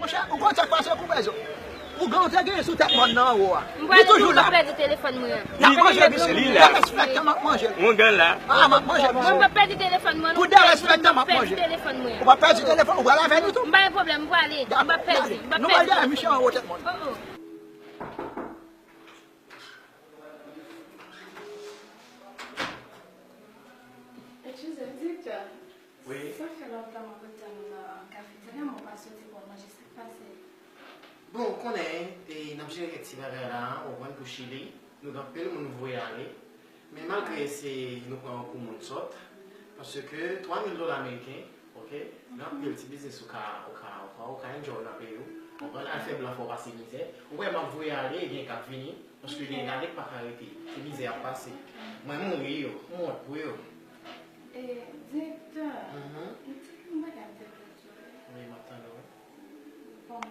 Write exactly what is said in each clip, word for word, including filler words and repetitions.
Ou konn sa k pase, koupè zo? Ougan ou te genyen sou tèt mòn nan anwo a. Li toujou la. M pèdi telefòn mwen an. N ap manje misye. Li la. Derespektan m ap manje. Ougan la. Ah, m ap manje misye. Mwen m pèdi telefòn mwen. Pou derespektan m ap manje. Ou pa pèdi telefòn, ou pral avè nou tou. M pa gen pwoblèm, m prale. M pa pèdi. M pa pèdi. Nou pral dèyè misye anwo tèt mòn. Oh, oh. Eskize m, direktè. Wi. Sa fè lontan m ap tann ou nan kafeterya, men w pa soti pou w manje, sa k pase? Bon, ou konnen, e, n ap jere kèk ti bagay la, ou konprann, pou Chili. Nou gen anpil moun nou voye ale. Men malgre se nou pran yon kou moun sòt, paske twa mil dola ameriken, oke, gen anpil ti biznis ou ka, ou ka, ou ka, ou ka enjoy nan peyi w. Ou konprann, al fè blan fè w pase mizè. Ou wè m ap voye ale, gen k ap vini. Paske gen gade k pa ka rete, se mizè y ap pase. Mwen mouri yo, m wont pou yo. E, direktè, mhm, m te gen yon bagay m te vle di w. Wi, m ap tande w. Bon,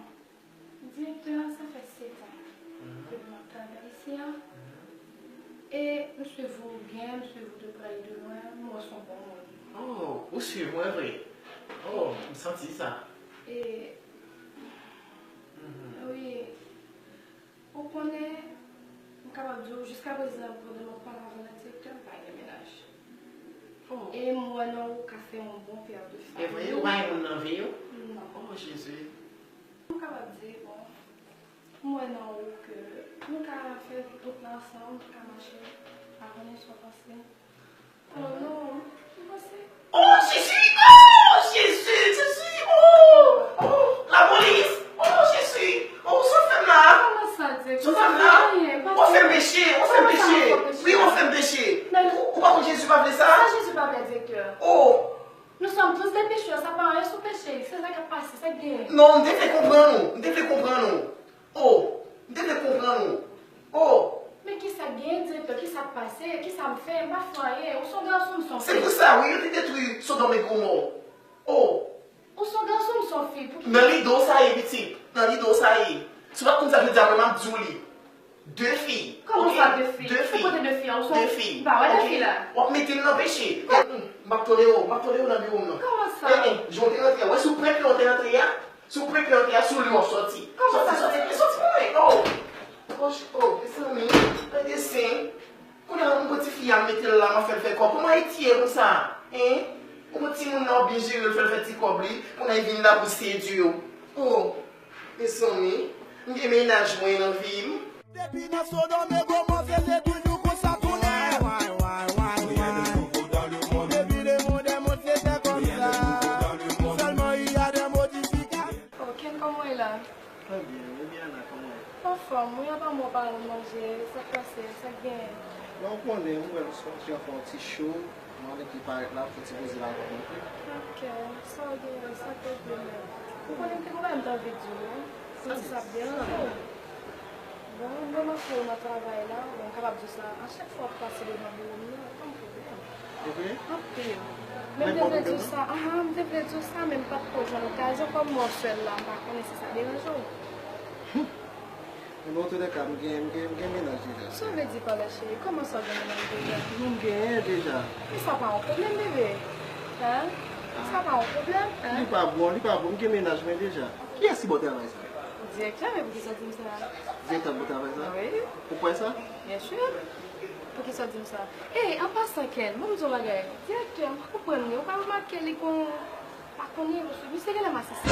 direktè, sa fè sèt an, mhm, depi m ap travay isi a. Mhm. E m swiv ou byen, m swiv ou de près et de loin, m wè w se yon bon moun. Oh, ou swiv mwen vre? Oh, m santi sa. E, mhm, wi. Ou konnen, m kapab di w, jiskaprezan, pandan m ap pale avè w la, direktè, m pa gen mennaj. Oh. E m wè nan ou ka fè yon bon pè de fanmi. E vre, ou pa gen moun nan vi w? Non. Oh, Jezi. M kapab di, bon, m wè nan ou ke nou ka fè wout la ansanm, nou ka mache, pa konnen sa w panse. Oh non, m panse. Oh, Jezi! Oh, Jezi, Jezi! Oh, oh, lapolis! Oh, Jezi! Oh, sa w fè m la? Kòman sa, direktè? Sa w fè m la? Ou fè m peche, ou fè m peche. Wi, ou fè m peche. Ou, ou pa konn Jezi pa vle sa? Sa Jezi pa vle, direktè? Oh. Nous sommes tous des pécheurs, sa pa anyen sou peche, se sa k ap pase, sa k genyen. Non, m te vle konprann ou, m te vle konprann ou. Oh, m te vle konprann ou. Oh. Men kisa k genyen, direktè? Kisa k pase? Kisa m fè? M pa fè anyen. Ou se yon gason, m se yon fi. Se pou sa, wi, yo te detwi Sodòm e Gomò. Oh. Ou se yon gason, m se yon fi. Pou ki? Nan lide w sa ye, pitit. Nan lide w sa ye. Si w pa t konn sa k vle di a, mwen, m ap di w li. De fi. Kòman sa, de fi? De fi. Ki kote de fi a? Ou se yon... De fi. M pa wè de fi la. W ap mete m nan peche. M ap tolere w, m ap tolere w nan biwo m nan. Kòman sa? Eh, eh, jan w te rantre a, w wè sou prank lan w te rantre a? Sou prank lan w te a, sou li w ap sòti. Kòman sa? Sòti, sòti, sòti pou mwen. Oh. Gosh, oh, mezanmi, gade sen. Kounye a, m pran tifi a, m mete l la, m ap fè l fè kò. Kòman Ayiti ye konsa? Hein? Ou pran timoun nan, w ap byen jere l, fè l fè ti kòb li, kounye a, l vin la pou l sedui w. Oh, mezanmi, m gen mennaj mwen nan vi m. Depi nan Sodòm e Gomò, se te toujou konsa tounen. Depi le monde est monde, se te konsa. Seulement, il y a des modifications. Oh, Ken, kòman w ye la? Trè byen, Eliana, kòman w ye? Anfòm, wi, apa mwen pa al manje, sa k pase, sa k genyen? Bon, ou konnen, ou wè, m sot fè yon ti cho, m annik li parèt la, fè ti poze la avè w, oke? Oke, sa w genyen, sa k regle menm? Ou konnen m te gen yon bagay m t anvi di w, wi. Santi sa ap deranje w. Bon, m remake w nan travay la, bon, m kapab di w sa, a chak fwa w ap pase devan biwo m nan, pa gen pwoblèm. Evre? Anpil. Men m te vle di w sa, aha, m te vle di w sa, men m pa t ko jwenn okazyon, kòm mwen sèl la, m pa konnen si sa deranje w. Hum. Men antouka, m gen, m gen, m gen mennaj deja. Sa w vle di pa la, cheri? Kòman sa w gen mennaj deja? Non, m genyen deja. Men sa pa yon pwoblèm, bebe. Hein? Sa pa yon pwoblèm, hein? Li pa bon, li pa bon, m gen mennaj mwen deja. Kiyès ki ba w travay sa? Direktè, men poukisa w di m sa? Direktè ba w travay sa? Wi. Ou kwè sa? Byen si. Poukisa w di m sa? Ey, an pasan, Ken, ban m di w yon bagay. Direktè, m pa konprann li. Ou pa remake li gon, pa konnen, paske misye genlè masisi.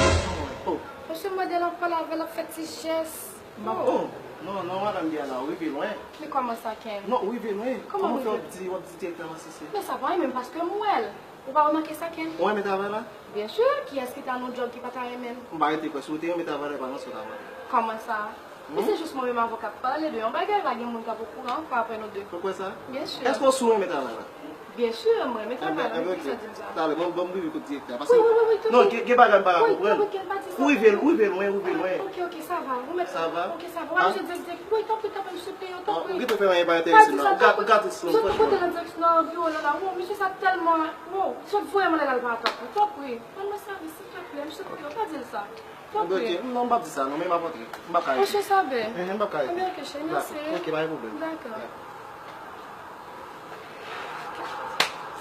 Oh. Paske m wè depi l ap pale avè l, l ap fè ti jès. M pa, oh, non, non, madanm Diana, ou rive lwen. Men kòman sa, Ken? Non, ou rive lwen. Kòman w rive? Kòman w fè w ap di, w ap di direktè masisi? Men sa pa anyen menm, paske m wè l. Ou pa remake sa, Ken? Ou renmen travay la? Byen si, kiyès ki ta nan yon djòb ki pa ta renmen l? M pa rete kwè, si w te renmen travay la, e pa nan sa w t ap antre. Kòman sa? Wi. Men se jis mwen menm avè w k ap pale de yon bagay, pa gen moun k ap okouran ankò apre nou de. Ou kwè sa? Byen si. Èske w si w renmen travay la? Byen si, mwen renmen travay la, men poukisa w di m sa? Talè, ban m, ban m rive kot direktè a, paske... Wi, wi, wi, wi, tanpri. Non, gen, gen bagay m pa ka konprann. Wi, wi, Ken, pa di sa. Ou rive, ou rive lwen, ou rive lwen. Oke, oke, sa va. Ou mèt... Sa va? Oke, sa va. Ou pa bezwen di direktè. Wi, tanpri, tanpri, m sipliye w, tanpri. Ou gentan fè anyen pa enterese m nan. Ou ka, ou ka di sinon, franchman. Ou sot nan biwo la la. Wo, mesye sa tèlman, wo, sot voye m anlè la, l pa tanpri. Tanpri. Rann mwen sèvis, silvouplè, m sipliye w, pa di l sa. Tanpri. Ok, non, m p ap di sa, non, men m ap antre. M p ap ka rete. Monchè, sa byen. Mhm, m p ap ka rete. Anben, ok, cheri, mèsi. Ok, pa gen pwoblèm. Dakò.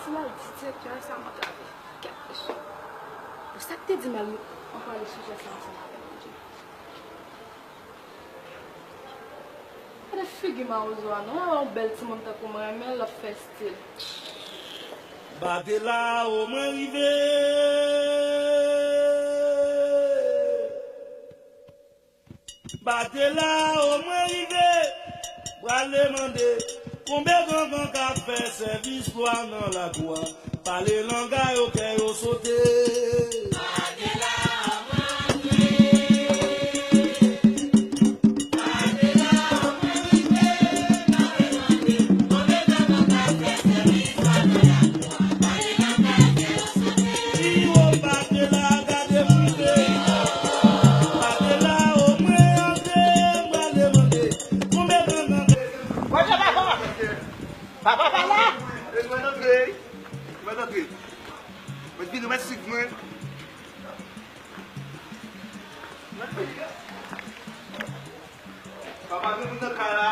Si m al di direktè a sa, m antrave. Kèt mesye. Bon, sa k te di m al anpale sijè sa ansanm avè l, Bondye? Figi mawozo a non, yon bèl timoun tankou mwen renmen l, l ap fè stil. Bate la o mwen rive. Bate la o mwen rive. Prale mande konbe gangan k ap fè sèvis lwa nan lakou a. Pale langa yo kè yo sote. Papa, papa! Papa pa la! Mwen antre wi. Mwen antre. Mwen vini, mwen sik mwen. Papa, gen moun nan kay la.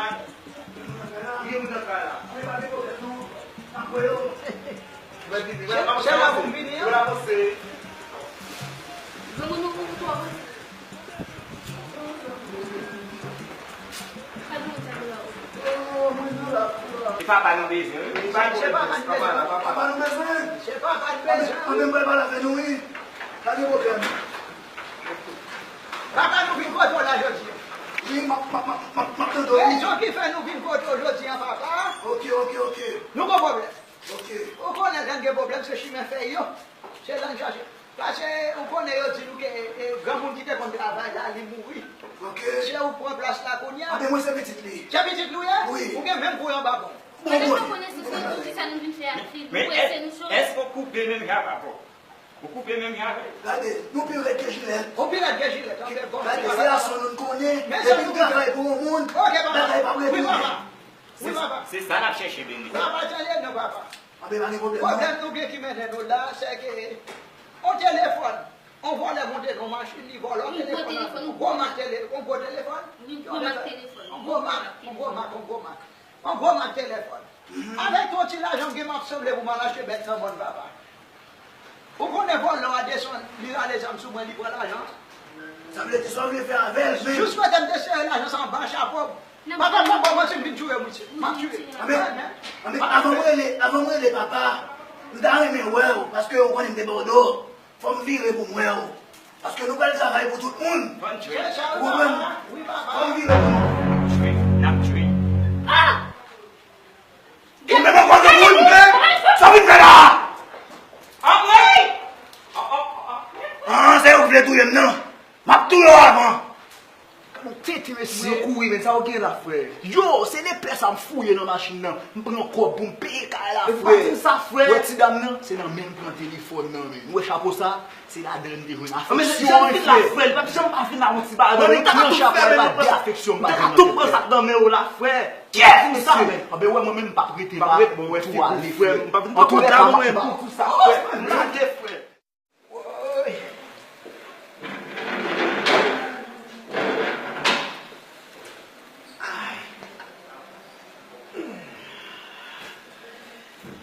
Gen moun nan kay la. Mwen vini, mwen avanse. Mwen avanse. E papa nou bezwen wi. Papa nou bezwen. Papa nou bezwen. Anben, anben, m pral pale avè nou wi. Pa gen pwoblèm. Papa nou vin kote w la jodi a. Wi, m ap, m ap, m ap, m ap, m ap tande w wi. Rezon ki fè nou vin kote w jodi a, papa. Ok, ok, ok. Nou gon pwoblèm. Ok. Ou konnen lè n gen pwoblèm, se chimen fèy yo. Se la n chache. Paske ou konnen yo di nou ke e, granmoun ki te konn travay la, li mouri. Ok. Se ou pran plas la kounye a. Anben mwen se pitit li. Se pitit li ou ye? Wi. Ou gen menm kou anba bon. Bon, bon. Konnen se pou di sa nou vin fè ak li. Nou prese, nou chòke. Èske ou koupe menm jan avè l? Ou koupe menm jan avè l? Gade, nou pi rèd ke jilèt. Ou pi rèd ke jilèt. Anben bon. Gade, se ason nou n konnen. Depi n travay pou yon moun, bagay pa ap regle. Wi, papa. Wi, papa. Se sa n ap chèche, Beni. Papa, tande non, papa. Anben pa gen pwoblèm non. Pwoblèm nou gen ki mennen nou la, se ke yon telefòn, yon vòlè monte nan yon machin, li vòlò telefòn nan. Yon gwo mak telefòn, yon gwo mak telefòn. Yon gwo mak, yon gwo mak, yon gwo mak. Yon gwo mak telefòn. Avèk yon ti lajan m gen, m ap sanble pou m al achte bèt nan mòn, papa. Ou konnen vòlò a desann, li rale zam sou mwen, li pran lajan. Sa vle di sa w vle fè avè l menm? Jis kote m te sere lajan sa anba chapo m. Papa, m poko manti, m vin tiye w, mesye. M ap tiye. Anben, anben, avan m rele, avan m rele papa, m ta renmen wè w, paske ou konnen m te ba w do. Fò m vire pou m wè w. Paske nou pral travay pou tout moun. Ou konprann? Fò m vire pou m. N ap jwe. Ah! Ou menm ankò granmoun! Sa w vin fè la a? Anmwey! An, se ou k vle touye m nan. M ap touye w avan. Gad yon tenten mesye. Moun yo kouri, men sa yo gen la, frè. Yo, se lepè sa m fouye nan machin nan. M pran kòb pou m peye kay la, frè. Ou pa di m sa, frè. Ou wè ti dam nan, se nan men l pran telefòn nan, men. Ou wè chapo sa, se ladan l te jwenn afeksyon an, frè. Li pa t janm pa vin la yon ti bagay, non, men pran chapo a, li pa de afeksyon, m pa janm nan tèt. Ou ta ka tou pran sa k nan men w la, frè. Kiyès ki di sa, men? Anben, ou wè, mwen menm, m p ap rete la. Tou ale, frè. Antoulè, m ap, m ap di w sa, frè. M lage, frè. Woy. Ay.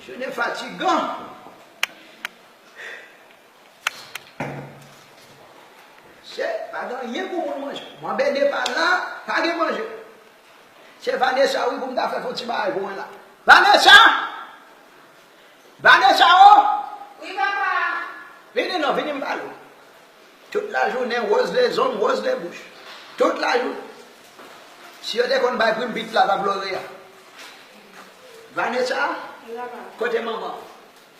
Jounen fatigan. Se pa gen anyen pou moun manje. Mwen bene pa la, pa gen manje. Se Vanessa wi pou m ta fè fon ti bagay pou mwen la. Vanessa! Vanessa o! Wi papa! Vini non, vini m pale w. Tout lajounen, woz lezong, woz lebouch. Tout lajounen. Si yo te konn bay pri m pit la, t ap lore a. Vanessa, kote manman?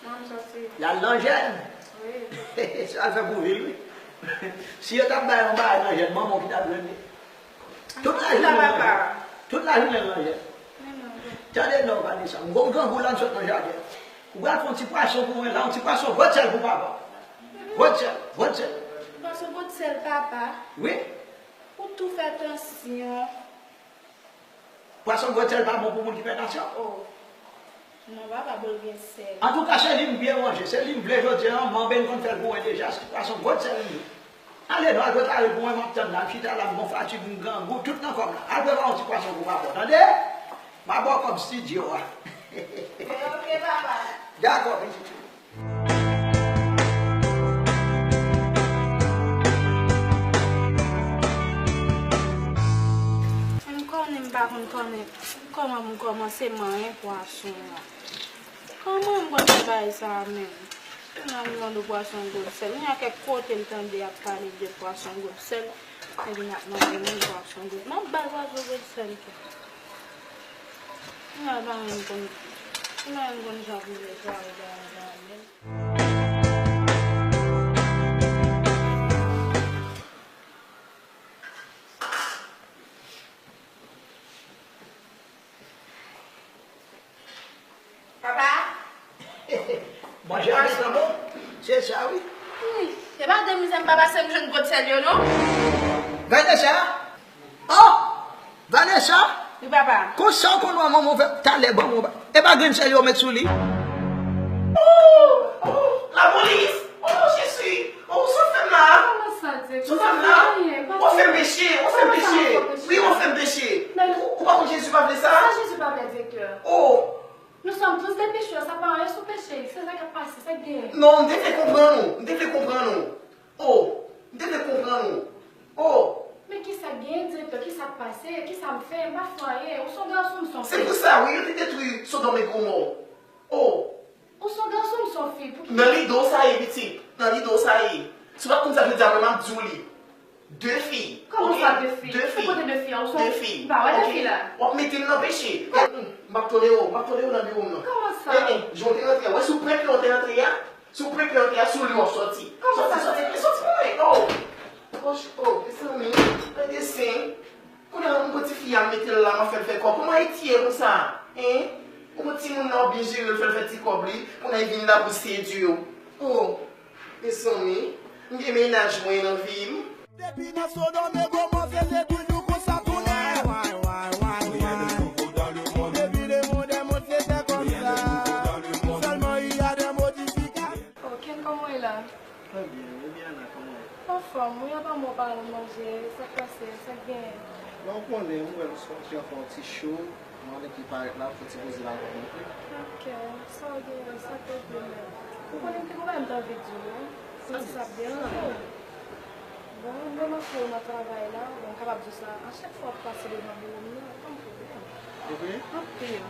Manman soti. L al nan jèn? Wi. Sa l fè pou vil, wi. Si yo t ap bay yon bagay nan jèn, manman w ki t ap jwenn li. Tout lajounen l nan jèn. Tout lajounen l nan jèn. Tande non, Vanessa, m gon grangou la, m sot nan jaden. Ou pral fè yon ti pwason pou mwen la, yon ti pwason gwo sèl pou papa. Gwo sèl, gwo sèl. Pwason gwo sèl, papa? Wi. Ou tou fè tansyon. Pwason gwo sèl pa bon pou moun ki fè tansyon. Oh. Non, papa, bon, l gen sèl. Antouka, se li m byen manje, se li m vle jodi a, manman m konn fè l pou mwen deja, se pwason gwo sèl m vle. Ale non, al prepare l pou mwen, m ap tann la, m chita la, m gon fatig, m grangou, tout nan kò m la. Al prepare yon ti pwason pou papa w, tande? M a ba w kòb estidyo a. Ok, papa. Dakò, pitit. M konnen m pa Pa konn kòman, kòman pou m kòmanse manyen pwason an. Kòman m konn fè bagay sa a menm? Nan m mande pwason gwo sèl. Gen kèk kote m tande y ap pale de pwason gwo sèl. Epi n ap mande moun pwason gwo. M ap bay pwason gwo sèl tou. M ap bay m konn, m ap bay m konn sa pou m fè bagay sa a menm. Papa? Bonjou, Vanessa, bon? Se sa, wi. Wi, se pa de mizè m pa pase m jwenn gwo sèl yo, non. Vanessa? Oh! Vanessa? Wi, papa. Konsa w konn wè manman w fè talè ban mwen. E pa grenn sèl yo met sou li? Oh! Oh! Lapolis! Oh, Jezi! Oh, sa w fè m la? Kòman sa, Dye? Sa w fè m la? Anyen, pa di anyen. Ou fè m peche, ou fè m peche. Kòman sa m fè w peche? Wi, ou fè m peche. Men ou, ou pa konn Jezi pa vle sa? Sa Jezi pa vle, direktè? Oh! Nous sommes tous des pécheurs, sa pa anyen sou peche, se sa k ap pase, sa k genyen? Non, m te vle konprann ou, m te vle konprann ou. Oh, m te vle konprann ou. Oh! Men kisa k genyen, direktè? Kisa k pase? Kisa m fè? M pa fè anyen. Ou se yon gason, m se yon fi. Se pou sa, wi, yo te detwi Sodòm e Gomò. Oh! Ou se yon gason, m se yon fi. Pou ki... Nan lide w sa ye, pitit. Nan lide w sa ye. Si w pa t konn sa k vle di, apre m ap di w li. De fi. Kòman sa, de fi? De fi. Ki kote de fi an? Ou se... De fi. M pa wè de fi la. W ap mete m nan peche. M p ap tolere w. M p ap tolere w nan biwo m nan. Kòman sa? Eh, eh, jan w te rantre a. Wè sou prank lan w te rantre a. Sou prank lan w te a, sou li w ap sòti. Kòman sa? Sòti, sòti, sòti pou mwen. Oh. Goch, oh, mezanmi. Gade sen. Kounye a, m pran tifi a, m mete l la, m ap fè l fè kòb. Kòman Ayiti ye konsa? Hein? Ou pran timoun nan, w ap byen jere l, fè l fè ti kòb li. Kounye a, l vin la pou sedui w. Oh, mezanmi. M gen mennaj mwen nan vi m. Depi nan Sodòm e Gomò, se te toujou konsa tounen. Depi le monde est monde, se te konsa. Seulement, il y a des modifications. Oh, Ken, kòman w ye la? Très bien, Eliana, kòman w ye? Anfòm, wi, apa mwen pa al manje, sa k pase, sa k genyen? Bon, ou konnen, ou wè, m sot fè yon ti cho, mwen annik li parèt la, fò ti poze la pou mwen. Ok, sa w genyen, sa k regle menm? Ou konnen m te gon bagay m t anvi di w, wi. Sa m di sa ap deranje w. Bon, mwen m ap fè w nan travay la, bon, m kapab di w sa, a chak fwa w ap pase devan biwo m nan, pa m pwoblèm. Ou vre? Anpil.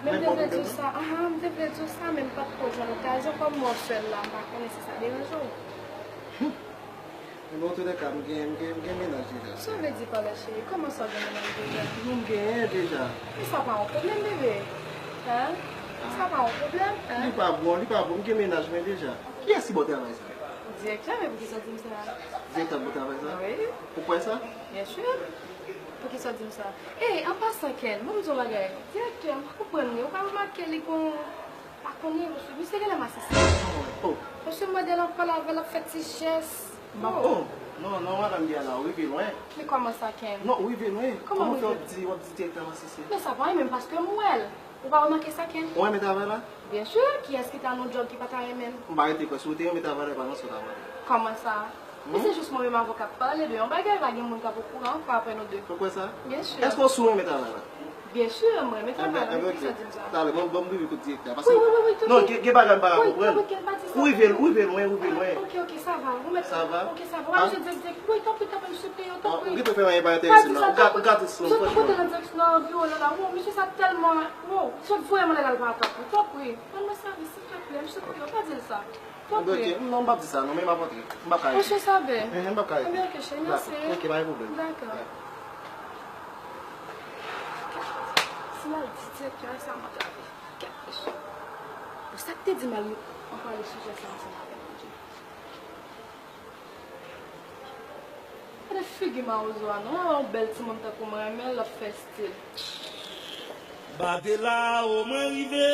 Men m te vle di w sa, aha, m te vle di w sa, men m pa t ko jwenn okazyon, kòm mwen sèl la, m pa konnen si sa deranje w. Men bon, antoulèka, m gen, m gen, m gen mennaj deja. Sa w vle di pa la, cheri? Kòman sa w gen mennaj deja? Non, m genyen deja. Men sa pa yon pwoblèm, bebe. Hein? Sa pa yon pwoblèm, hein? Li pa bon, li pa bon, m gen mennaj mwen deja. Kiyès ki ba w travay sa? Direktè, men poukisa w di m sa? Direktè ba w travay sa? Wi. Ou kwè sa? Byen si. Poukisa w di m sa? Ey, an pasan, Ken, ban m di w yon bagay. Direktè, m pa konprann li. Ou pa remake li gon, pa konnen, paske misye genlè masisi. Oh. Paske m wè lè l ap pale avè l, l ap fè ti jès. M ap, oh, non, non, madanm Diana, ou rive lwen. Men kòman sa, Ken? Non, ou rive lwen. Kòman w ap di, w ap di direktè masisi? Men sa pa anyen menm, paske m wè l. Ou pa remake sa, Ken? Ou renmen travay la? Byen si, kiyès ki ta nan yon djòb ki pa ta renmen l? M pa rete kwè, si w te renmen travay la, e pa nan sa w ta pral. Kòman sa? Hmm? Men se jis mwen menm avè w k ap pale de yon bagay, pa gen moun k ap okouran ankò apre nou de. Ou kwè sa? Byen si. Èske w si w renmen travay la? Byen si, mwen renmen travay la, men poukisa w di m sa? Talè, ban m, ban m rive kot direktè a, paske... Wi, wi, wi, wi, tanpri. Non, gen, gen bagay m pa ka konprann. Wi, tanpri, Ken, pa di sa. Ou rive, ou rive lwen, ou rive lwen. Ok, ok, sa va. Ou mèt... Sa va? Ok, sa va. Wi, tanpri, tanpri, tanpri, m sipliye w, tanpri. Ou gentan fè anyen pa enterese m la. Ou ka, ou ka di sa, franchman. Pote nan direksyon, nan biwo la, la. Wo, mesye sa tèlman, wo, sot voye m anlè la, l pa tanpri. Tanpri, rann mwen sèvis, silvouplè, m sipliye w, pa di l sa. Tanpri. Ok, non, m p ap di sa, non, men m ap antre. M p ap ka rete. Monchè, sa bèl. Mhm, m p ap ka rete. Ebyen, ok, cheri, mèsi. Ok, pa gen pwoblèm. Dakò. Si m al di direktè a sa, m antrave. Kèt mesye. Bon, sa k te di m al anpale sijè sa ansanm avè m, Bondye? Gade figi mawozo a non, yon bèl timoun tankou mwen renmen l, l ap fè estil. Bate la o mwen rive.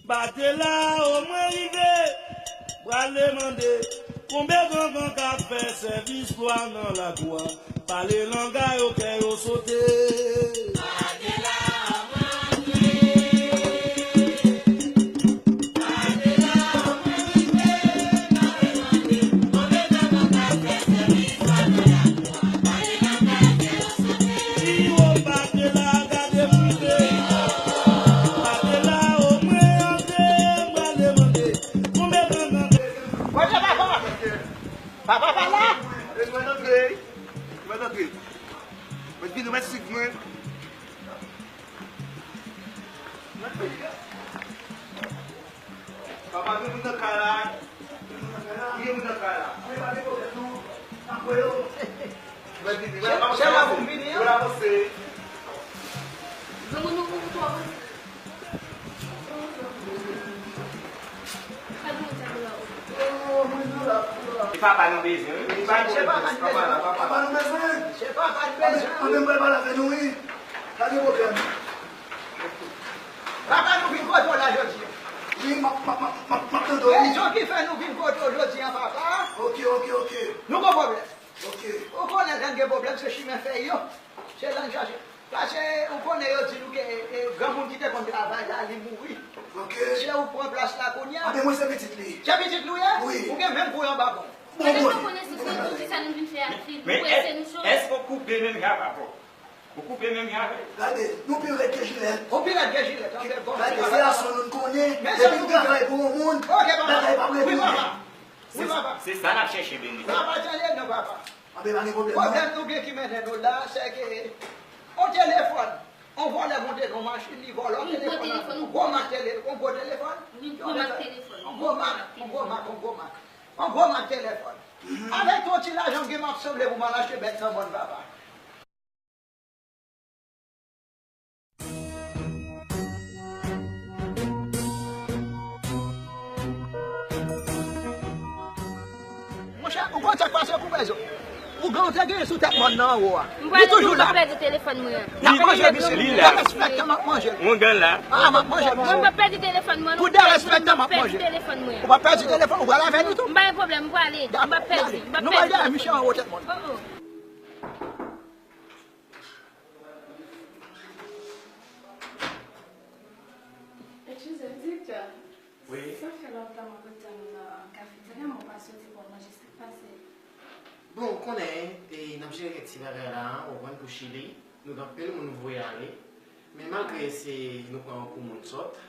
Bate la o mwen rive. Prale mande konbe gangan k ap fè sèvis pou a nan lakou a. Pale langay yo kè yo sote. Papa, papa! Papa pa la! Mwen vin, mwen sik mwen. Papa, gen moun nan kay la. Gen moun nan kay la. Mwen vin, mwen avanse. Mwen avanse. E papa nou bezwen, wi. Papa nou bezwen. Anben, anben, mwen pale avè nou, wi. Pa gen pwoblèm. Papa nou vin kote w la jodi a. Wi, m ap, m ap, m ap, m ap, m ap tande w, wi. Rezon ki fè nou vin kote w jodi a, papa. Ok, ok, ok. Nou gon pwoblèm. Ok. Ou konnen lè n gen pwoblèm, se chimen fèy yo. Se la n chache. Paske ou konnen yo di nou ke, e, granmoun ki te konn travay la, li mouri. Ok. Se ou pran plas la kounye a. Anben, mwen se pitit li. Se pitit li w ye? Wi. Ou gen menm pou anba bon. Bon, bon. Konnen se pou di sa nou vin fè ak fi nou. Men, men prese nou cho. Èske w koupe menm jan avè l? Ou koupe menm jan avè l? Gade, nou pi rèd ke jilèt. Ou pi rèd ke jilèt. Anben, bon. Gade, se ason nou konnen. Depi nou travay pou yon moun, bagay p ap retounen. Wi, papa. Wi, papa. Se sa n ap chèche, Beni. Papa, tande non, papa. Anben, pa gen pwoblèm, non. Pwoblèm nou gen ki mennen nou la, se ke yon telefòn, yon vòlè monte nan machin, li vòlè yon telefòn, yon gwo mak tele-, yon gwo telefòn. Yon gwo mak telefòn. Yon gwo mak, yon gwo mak, yon gwo mak. Yon gwo mak telefòn. Avèk yon ti lajan m gen, m ap sanble pou m al achte bèt nan mòn, papa. Monchè, ou konn sa k pase, koupè zo? Ougan ou te genyen sou tèt mòn nan anwo a. Li toujou la. M pèdi telefòn mwen an. N ap manje misye. Li la. Derespektan m ap manje. Ougan la. Ah, m ap manje misye. Mwen m p ap pèdi telefòn mwen. Pou derespektan m ap manje. Ou p ap pèdi telefòn, ou pral avè nou tou. M pa gen pwoblèm, m prale. M p ap pèdi. M p ap pèdi. Nou pral dèyè misye anwo tèt mòn. Oh, oh. Eskize, direktè. Wi. Sa fè lontan m ap tann ou nan kafeterya, men w pa soti pou w manje, sa k pase? Bon, ou konnen, e, n ap jere kèk ti bagay la, ou konprann, pou Chili. Nou gen anpil moun nou voye ale. Men malgre se nou pran yo pou moun sòt,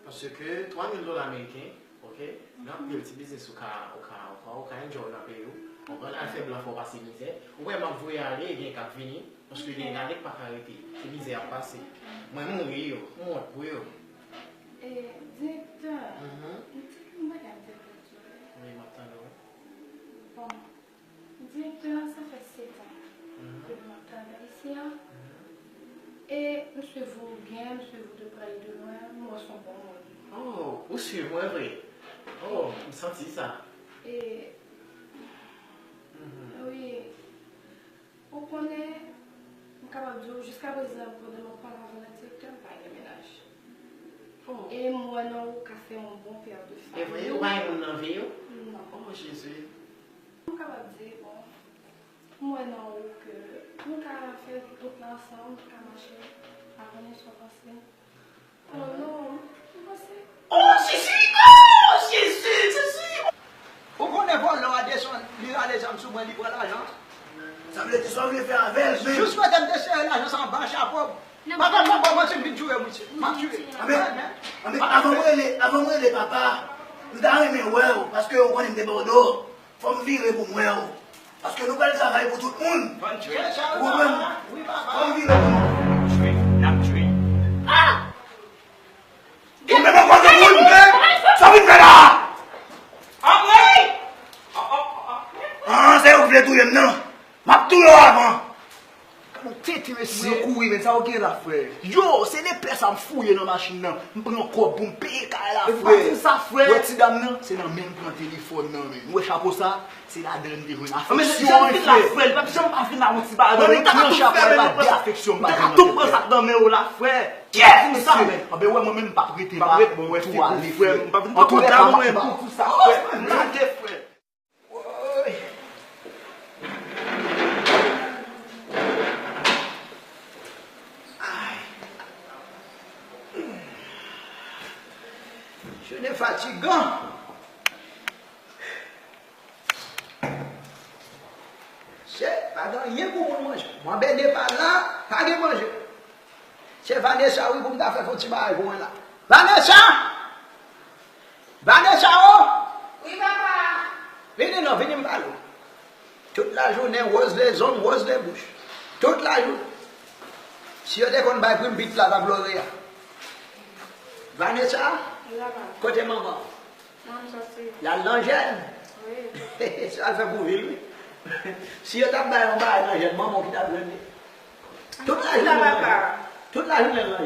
paske twa mil dola ameriken, oke, gen anpil ti biznis ou ka, ou ka, ou ka, ou ka enjoy nan peyi w. Ou konprann, al fè blan fè w pase mizè. Ou wè m ap voye ale, gen k ap vini, paske gen gade k pa ka rete. Se mizè y ap pase. Mwen mouri yo, m wont pou yo. E, direktè, m te gen yon bagay m te vle di w. Wi, m ap tande w. Bon, direktè, sa fè sèt an ke m ap travay isi a. E m swiv ou byen, m swiv ou de près et de loin, m wè w se yon bon moun. Oh, ou swiv mwen vre? Oh, m santi sa. E, wi, ou konnen, m kapab di w, jiskaprezan, pandan m ap pale avè w la, direktè, m pa gen mennaj. Oh. E m wè nan ou ka fè yon bon pè de fanmi. E vre, ou pa gen moun nan vi w? Non. Oh, Jezi. M kapab di, bon, m wè nan ou ke nou ka fè wout la ansanm, nou ka mache, pa konnen sa w panse. Oh non, m panse. Oh, Jezi! Oh, Jezi, Jezi! Ou konnen vòlò a desann, li rale zam sou mwen, li pran lajan. Sa vle di sa w vle fè avè l menm? Jis kote m te sere lajan sa anba chapo m. Papa, m pa ba w manti, m vin tiye w, mesye. M ap tiye. Anben, anben, avan m rele, avan m rele papa, m ta renmen wè w, paske ou konnen m te ba w do. Fò m vire pou m wè w. Paske nou pral travay pou tout moun. Ou konprann? Wi, papa. Fò m vire pou nou. N ap jwe. N ap jwe. Ah! Ou menm ankò, granmoun! Sa w vin fè la a? Anmwey! Ah, se ou ki vle touye m nan. M ap touye w avan. Gad yon tenten, mesye. Mwen kouri, men sa w gen la, frè? Yo, se lepè sa m fouye nan machin nan. M pran kòb pou m peye kay la, frè. Ou pa di m sa, frè. Wè ti dam nan, se nan men l pran telefòn nan, men. Ou wè chapo sa? Se ladan l m te jwenn afeksyon an, frè. Li pa janm pa vin la, yon ti bagay. Mwen, m ta ka tou fè, men, de afeksyon m pa jwenn nan tèt, frè. Tou pran sa k nan men w la, frè. Yes, mesye. Anben, wè, mwen menm, m p ap rete la. M ap rete, bon, wè, tou ale, frè. M p ap vin pran kòb la, mwen, pou sa, frè. M lage, frè. Woy. Ay. Jounen fatigan. Se pa gen anyen pou moun manje. Mwen bene pa la, pa gen manje. Se Vanessa, wi, pou m ta fè fon ti bagay pou mwen la. Vanessa! Vanessa, o! Wi, papa! Vini non, vini m pale w. Tout Lajounen, woz lezong, woz lebouch. Tout lajounen. Si yo te konn bay primpit la, t ap lore a. Vanessa, kote manman w? L al nan jèn. Sa l fè pou vil, wi. Si yo t ap bay yon bagay nan jèn, manman w ki t ap jwenn li. Tout lajounen l nan jèn. Tout lajounen l nan jèn.